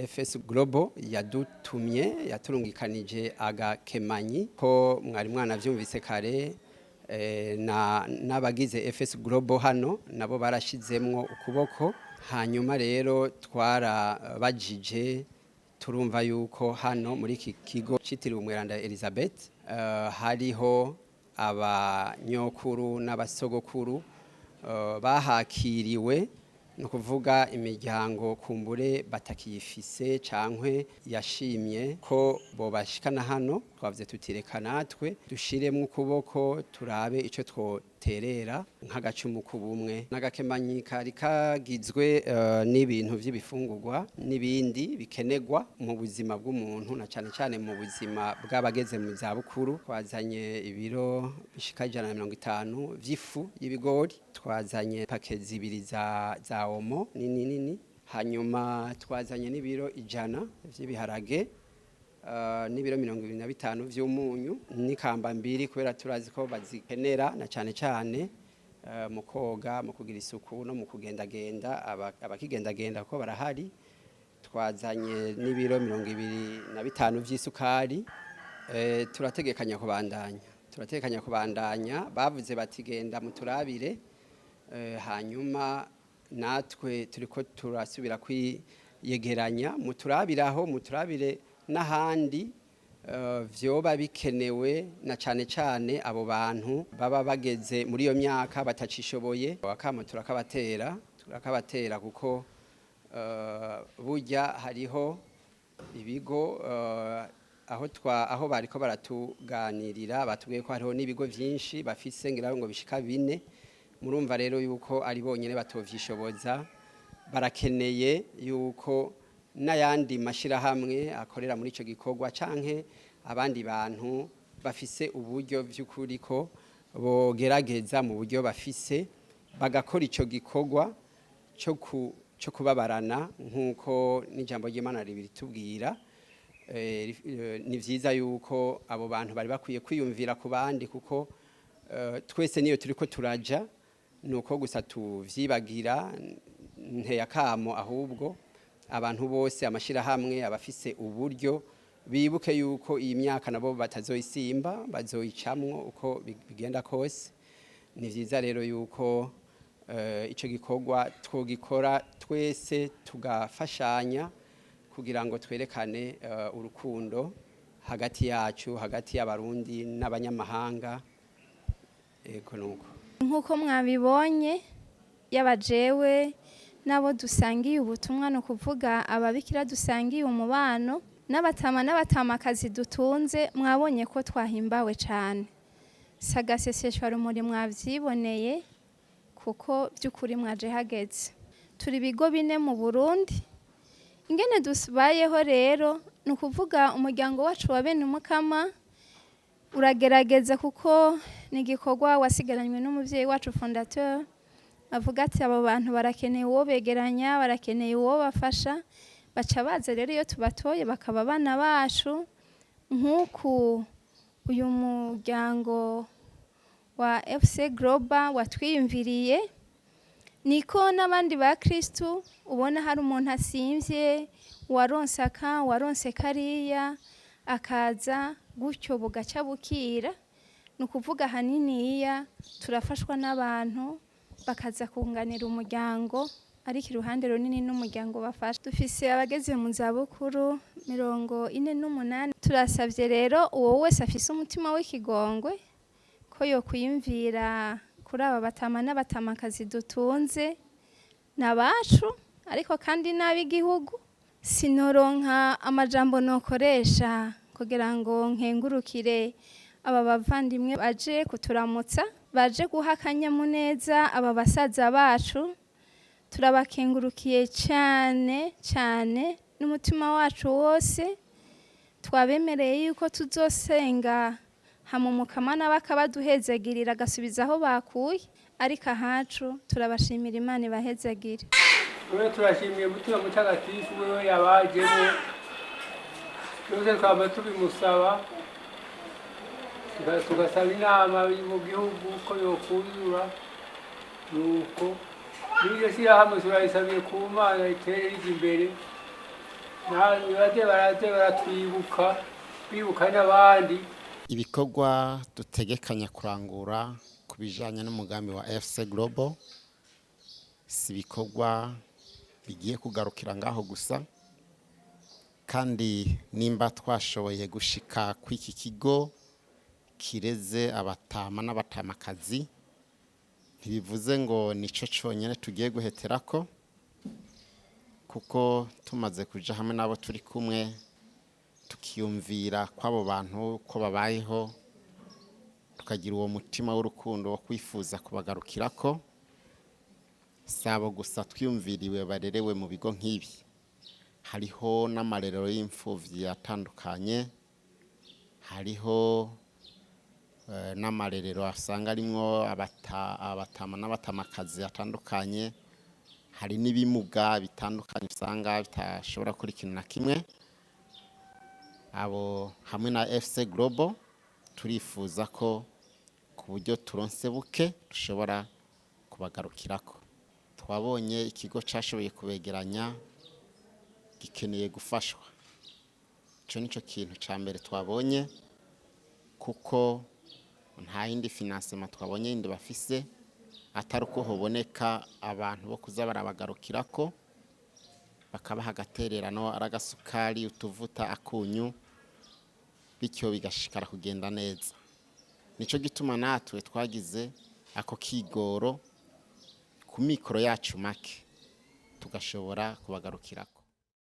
FS Global yadutumye, yaturungikanije agakemanyi ko mwari mwanavyumvise kare, na n'abagize FS Global hano nabo barashizemwo ukuboko. Hanyuma rero twarabajije, turumva yuko hano muri iki kigo citiriwe Umweranda Elizabeth hariho abanyokuru n'abasogokuru bahakiriwe, ni ukuvuga imiryango kumbure batakiyifise cankwe yashimye ko bobashikana hano. Twavuze tutireka natwe dushiremwo ukuboko, turabe ico twoterera nk'agacumu k'ubumwe n'agakemanyi kari kagizwe n'ibintu vy'ibifungurwa n'ibindi bikenerwa mu buzima bw'umuntu, na cane cane mu buzima bw'abageze mu zabukuru. Twazanye ibiro bishika 150 vy'ifu y'ibigori, twazanye pake zibiri za omo nini nini, hanyuma twazanye n'ibiro 100 vy'ibiharage, n'ibiro 25 vy'umunyu n'ikamba mbiri, kubera turazi ko bazikenera na cane cane mu koga, mu kugira isuku no mu kugendagenda, abakigendagenda ko barahari. Twazanye n'ibiro 25 vy'isukari. Turategekanya kubandanya, turategekanya kubandanya. Bavuze bati genda muturabire, hanyuma natwe turiko turasubira kwiyegeranya, muturabiraho, muturabire n'ahandi vyoba bikenewe, na cane cane abo bantu baba bageze muri iyo myaka batacishoboye. Akamo turakabatera, turakabatera kuko burya hariho ibigo aho bariko baratuganirira batubwiye ko hariho n'ibigo vyinshi bafise, ngira ngo bishika 4. Murumva rero yuko ari bonyene batovyishoboza, barakeneye yuko n'ayandi mashirahamwe akorera muri ico gikorwa canke abandi bantu bafise uburyo vy'ukuri ko bogerageza mu buryo bafise bagakora ico gikorwa cyo kubabarana, nk'uko n'ijambo ry'Imana ribitubwira. Ni vyiza yuko abo bantu bari bakwiye kwiyumvira ku bandi, kuko twese niyo turiko turaja, nuko gusa tuvyibagira. Nteye akamo ahubwo abantu bose, amashirahamwe, abafise uburyo, bibuke yuko iyi myaka nabo batazoyisimba, bazoyicamwo uko bigenda kose. Ni vyiza rero yuko ico gikorwa twogikora twese, tugafashanya kugira ngo twerekane urukundo hagati yacu, hagati y'Abarundi n'abanyamahanga. Ego, nuko. Nk'uko mwabibonye, yaba jewe n'abo dusangiye ubutumwa, ni ukuvuga ababikira dusangiye umubano n'abatama n'abatamakazi dutunze, mwabonye ko twahimbawe cyane. Sagaseseshwa rumuri, mwavyiboneye kuko by'ukuri mwaje hageze. Turi ibigo 4 mu Burundi. Ingene dubayeho rero, ni ukuvuga umuryango wacu wa bene Umukama uragerageza, kuko ni igikorwa wasigaranywe n'umuvyeyi wacu fondateur, avuga ati abo bantu barakeneye uwo begeranya, barakeneye uwo bafasha. Baca baza rero iyo tubatoye bakaba abana bacu, nk'uku uyu muryango wa FC Global watwiyumviriye, niko n'abandi ba Kristu ubona hari umuntu asimvye, waronse aka, waronse kariya, akaza gutyo bugaca bukira. Ni ukuvuga ahaniniya turafashwa n'abantu bakaza kunganira umuryango, ariko iruhande runini n'umuryango bafasha. Dufise abageze mu zabukuru 48. Turasavye rero uwo wese afise umutima w'ikigongwe ko yokwiyumvira kuri aba batama n'abatamakazi dutunze, n'abacu ariko kandi n'ab'igihugu. Sinoronka amajambo nokoresha kugira ngo nkengurukire aba bavandimwe baje kuturamutsa, baje guha akanyamuneza aba basaza bacu. Turabakengurukiye cyane cyane n'umutima wacu wose. Twabemereye yuko tuzosenga hama Umukama nawe akabaduhezagirira, agasubiza aho bakuye, ariko ahacu turabashimira. Imana ibahezagire. Wewe turashimiye Mutima Mutagatifu wewe yabajemo byose, twaba tubimusaba, tugasaba inama mu gihugu ko yokuzura, nuko n'iryo shyirahamwe turayisabiye ku Mana itere rija imbere. Baze baraze baratwibuka, bibuka n'abandi. Ibikorwa dutegekanya kurangura ku bijanye n'umugambi wa FC Global si ibikorwa bigiye kugarukira ngaho gusa, kandi nimba twashoboye gushika kw'iki kigo kireze abatama n'abatamakazi, ntibivuze ngo nico conyene tugiye guheterako, kuko tumaze kuja hamwe n'abo turi kumwe tukiyumvira kw'abo bantu ko babayeho, tukagira uwo mutima w'urukundo wo kwifuza kubagarukirako. Sabo gusa twiyumviriwe barerewe mu bigo nk'ibi, hariho n'amarerero y'imfuvyi atandukanye, hariho n'amarerero asanga arimwo abatama n'abatamakazi atandukanye, hari n'ibimuga bitandukanye usanga bitashobora gukora ikintu na kimwe. Abo hamwe na FC Global turifuza ko ku buryo turonse buke dushobora kubagarukirako. Twabonye ikigo cashoboye kubegeranya gikeneye gufashwa. Ico nico kintu ca mbere twabonye, kuko nta yindi financement twabonye yindi bafise atari uko hoboneka abantu bo kuza barabagarukirako, bakabaha agatererano, ari agasukari, utuvuta, akunyu, bityo bigashikara kugenda neza. Nico gituma natwe twagize ako kigoro ku mikoro yacu make tugashobora kubagarukirako.